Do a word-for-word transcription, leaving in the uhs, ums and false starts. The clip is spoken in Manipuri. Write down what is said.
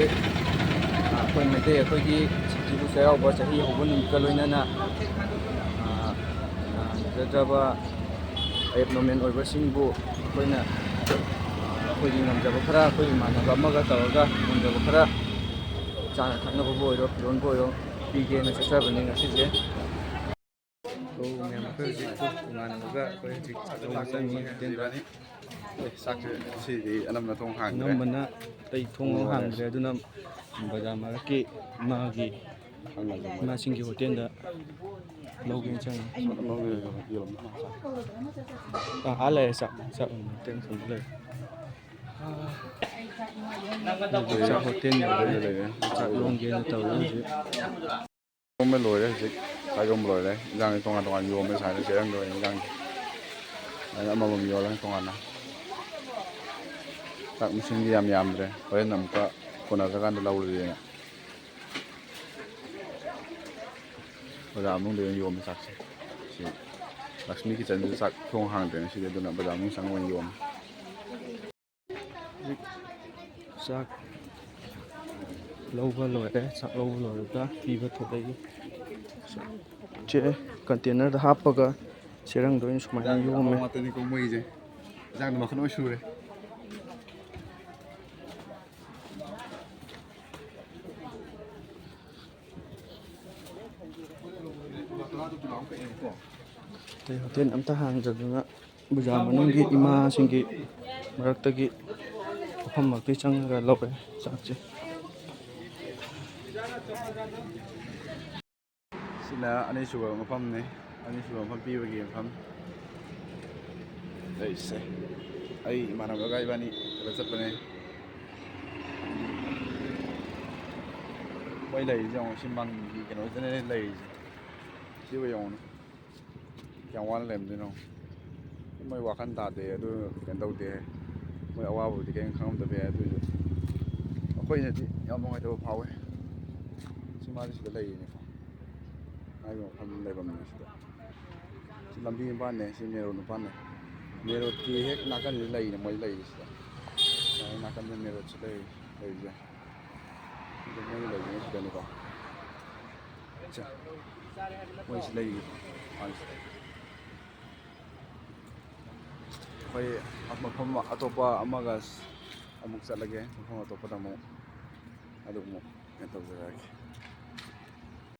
ꯑꯩꯈꯣꯏ ꯃꯩꯇꯩ ꯑꯩꯈꯣꯏꯒꯤ ꯁꯖꯤꯕꯨ ꯆꯩꯔꯥꯎꯕ ꯆꯍꯤ ꯍꯧꯕ ꯅꯨꯃꯤꯠꯀ ꯂꯣꯏꯅꯅ, ꯑ, ꯑ, ꯅꯥꯖꯗ꯭ꯔꯕ ꯑꯦꯕꯅꯣꯔꯃꯦꯜ ꯑꯣꯏꯕꯁꯤꯡꯕꯨ ꯑꯩꯈꯣꯏꯅ, ꯑ, ꯑꯩꯈꯣꯏꯒꯤ ꯉꯝꯖꯕ ꯈꯔ, ꯑꯩꯈꯣꯏ ꯏꯃꯥꯟꯅꯕ ꯑꯃꯒ ꯇꯧꯔꯒ ꯉꯝꯖꯕ ꯈꯔ, ꯆꯥꯅ ꯊꯛꯅꯕꯕꯨ ꯑꯣꯏꯔꯣ, ꯐꯤꯔꯣꯟꯕꯨ ꯑꯣꯏꯔꯣ, ꯄꯤꯒꯦꯅ ꯆꯠꯆꯕꯅꯤ ꯉꯁꯤꯁꯦ꯫ ꯍꯧ ꯃꯌꯥꯝ, ꯑꯩꯈꯣꯏ ꯍꯧꯖꯤꯛ ꯏꯃꯥꯟꯅꯕꯒ ꯑꯩꯈꯣꯏ ꯍꯧꯖꯤꯛ ꯆꯥꯛ ꯂꯧꯕ ꯆꯪꯉꯤ ꯍꯣꯇꯦꯜꯗ꯫ ꯑꯦ, ꯆꯥꯛꯁꯦ ꯉꯁꯤꯗꯤ ꯑꯅꯝꯕꯅ ꯊꯣꯡ ꯍꯥꯡꯈ꯭ꯔꯦ꯫ ꯑꯅꯝꯕꯅ ꯑꯇꯩ ꯊꯣꯡ ꯂꯣꯏꯔꯦ꯫ ꯍꯥꯡꯗ꯭ꯔꯦ, ꯑꯗꯨꯅ ꯕꯖꯥꯔ ꯃꯔꯛꯀꯤ ꯏꯃꯥꯒꯤ, ꯍꯪꯉꯁꯦ ꯃꯣꯏꯗ꯫ ꯏꯃꯥꯁꯤꯡꯒꯤ ꯍꯣꯇꯦꯜꯗ ꯂꯧꯒꯦꯅ ꯆꯪꯉꯤ꯫ ꯂꯧꯒꯦ, ꯌꯦꯔꯨꯝ ꯑꯃ ꯆꯥ꯫ ꯑꯥ, ꯑꯥ ꯂꯩꯔꯦ, ꯆꯥꯛ, ꯆꯥꯛ ꯍꯣꯇꯦꯜ ꯁꯣꯝꯗ ꯂꯩꯔꯦ꯫ ꯆꯥꯛ ꯍꯣꯇꯦꯜ ꯌꯧꯔꯦ꯫ ꯂꯩꯔꯦ꯫ ꯆꯥꯛ ꯂꯣꯟꯒꯦꯅ ꯇꯧꯔꯤ ꯍꯧꯖꯤꯛ꯫ ꯌꯣꯝꯕ ꯂꯣꯏꯔꯦ ꯍꯧꯖꯤꯛ꯫ ꯆꯥꯛ ꯌꯣꯝꯕ ꯂꯣꯏꯔꯦ꯫ ꯏꯟꯖꯥꯡꯗꯤ ꯇꯣꯉꯥꯟ ꯇꯣꯉꯥꯟ ꯌꯣꯝꯃꯦ ꯁꯨꯃꯥꯏꯅ ꯆꯦꯔꯪꯗ ꯑꯣꯏꯅ ꯏꯟꯖꯥꯡꯗꯤ꯫ ꯑꯗꯨꯃꯥꯏꯅ ꯑꯃꯃꯝ ꯌꯣꯜꯂꯅꯤ ꯇꯣꯉꯥꯟꯅ꯫ ꯆꯥꯛ ꯃꯁꯤꯡꯗꯤ ꯌꯥꯝ ꯌꯥꯝꯗ꯭ꯔꯦ꯫ ꯍꯣꯔꯦꯟ ꯑꯃꯨꯛꯀ ꯀꯣꯟꯅꯗ꯭ꯔꯀꯥꯟꯗ ꯂꯧꯔꯁꯦꯅ꯫ ꯕꯖꯥꯔ ꯃꯅꯨꯡꯗ ꯑꯣꯏꯅ ꯌꯣꯝꯃꯦ ꯆꯥꯛꯁꯦ꯫ ꯁꯤ ꯂꯛꯁꯃꯤ ꯀꯤꯠꯆꯟꯁꯤꯗ ꯆꯥꯛ ꯊꯣꯡ ꯍꯥꯡꯗ꯭ꯔꯦ ꯉꯁꯤꯗꯤ, ꯑꯗꯨꯅ ꯕꯖꯥꯔ ꯃꯅꯨꯡ ꯆꯪꯉ ꯑꯣꯏꯅ ꯌꯣꯝꯃꯦ꯫ ꯍꯧꯖꯤꯛ ꯆꯥꯛ ꯂꯧꯕ ꯂꯣꯏꯔꯦ꯫ ꯆꯥꯛ ꯂꯧꯕ ꯂꯣꯏꯔꯒ ꯄꯤꯕ ꯊꯣꯛꯂꯛꯏ꯫ ꯆꯦ, ꯀꯟꯇꯦꯅꯔꯗ ꯍꯥꯞꯄꯒ ꯆꯦꯔꯪꯗ ꯑꯣꯏꯅ ꯁꯨꯃꯥꯏꯅ ꯌꯣꯝꯃꯦ꯫ ꯉꯥꯛꯇꯅꯤꯀꯣ ꯃꯣꯏꯒꯤꯁꯦ꯫ ꯏꯟꯖꯥꯡꯗꯣ ꯃꯈꯜ ꯂꯣꯏ ꯁꯨꯔꯦ꯫ ꯑꯇꯩ ꯍꯣꯇꯦꯜ ꯑꯝꯇ ꯍꯥꯡꯗꯗꯅ ꯕꯖꯥꯔ ꯃꯅꯨꯡꯒꯤ ꯏꯃꯥꯁꯤꯡꯒꯤ ꯃꯔꯛꯇꯒꯤ ꯃꯐꯝ ꯃꯔꯛꯇꯒꯤ ꯆꯪꯉꯒ ꯂꯧꯔꯦ ꯆꯥꯛꯁꯦ꯫ ꯁꯤꯅ ꯑꯅꯤꯁꯨꯕ ꯃꯐꯝꯅꯤ꯫ ꯑꯅꯤꯁꯨꯕ ꯃꯐꯝ ꯄꯤꯕꯒꯤ ꯃꯐꯝ ꯂꯩꯔꯤꯁꯦ꯫ ꯑꯩ ꯏꯃꯥꯟꯅꯕꯒ ꯏꯕꯥꯅꯤ ꯈꯔ ꯆꯠꯄꯅꯦ꯫ ꯃꯣꯏ ꯂꯩꯔꯤꯁꯦ ꯌꯦꯡꯉꯣ, ꯁꯤ ꯃꯪꯒꯤ ꯀꯩꯅꯣꯁꯤꯗꯅꯦ ꯂꯩꯔꯤꯁꯦ꯫ ꯁꯤꯕꯨ ꯌꯦꯡꯉꯨꯅꯦ꯫ ꯀꯌꯥꯝ ꯋꯥꯅ ꯂꯩꯔꯝꯗꯣꯏꯅꯣ? ꯃꯣꯏ ꯋꯥꯈꯜ ꯇꯥꯗꯦ, ꯑꯗꯨ ꯀꯩꯅꯣ ꯇꯧꯗꯦ, ꯃꯣꯏ ꯑꯋꯥꯕꯕꯨꯗꯤ ꯀꯔꯤꯝ ꯈꯪꯉꯝꯗꯕ ꯌꯥꯏ, ꯑꯗꯨꯏꯁꯨ ꯑꯩꯈꯣꯏꯅꯗꯤ ꯌꯥꯝ ꯅꯨꯡꯉꯥꯏꯇꯕ ꯐꯥꯎꯋꯦ꯫ ꯁꯤ ꯃꯥꯗꯤ ꯁꯤꯗ ꯂꯩꯔꯤꯅꯦꯀꯣ, ꯃꯥꯒꯤ ꯃꯐꯝ ꯂꯩꯐꯝꯅꯦ ꯁꯤꯗ꯫ ꯁꯤ ꯂꯝꯕꯤ ꯃꯄꯥꯟꯅꯦ, ꯁꯤ ꯃꯦꯟ ꯔꯣꯗ ꯃꯄꯥꯟꯅꯦ꯫ ꯃꯦꯟ ꯔꯣꯗꯀꯤ ꯍꯦꯛ ꯅꯥꯀꯟꯁꯤꯗ ꯂꯩꯔꯤꯅꯦ ꯃꯣꯏ ꯂꯩꯔꯤꯁꯤꯗ꯫ ꯅꯥꯀꯟꯗ ꯃꯦꯟ ꯔꯣꯗꯁꯤ ꯂꯩ, ꯂꯩꯔꯤꯁꯦ꯫ ꯃꯣꯏꯅ ꯂꯩꯕꯅ ꯁꯤꯗꯅꯤꯀꯣ꯫ ꯑꯠꯆꯥ꯫ ꯃꯣꯏꯁꯤ ꯂꯩꯔꯤ꯫ ꯑꯩꯈꯣꯏ ꯃꯐꯝ ꯑꯇꯣꯞꯄ ꯑꯃꯒ ꯑꯃꯨꯛ ꯆꯠꯂꯒꯦ, ꯃꯐꯝ ꯑꯇꯣꯞꯄꯗ ꯑꯃꯨꯛ꯫ ꯑꯗꯨ ꯑꯃꯨꯛ ꯀꯩꯅꯣ ꯇꯧꯖꯔꯛꯑꯒꯦ꯫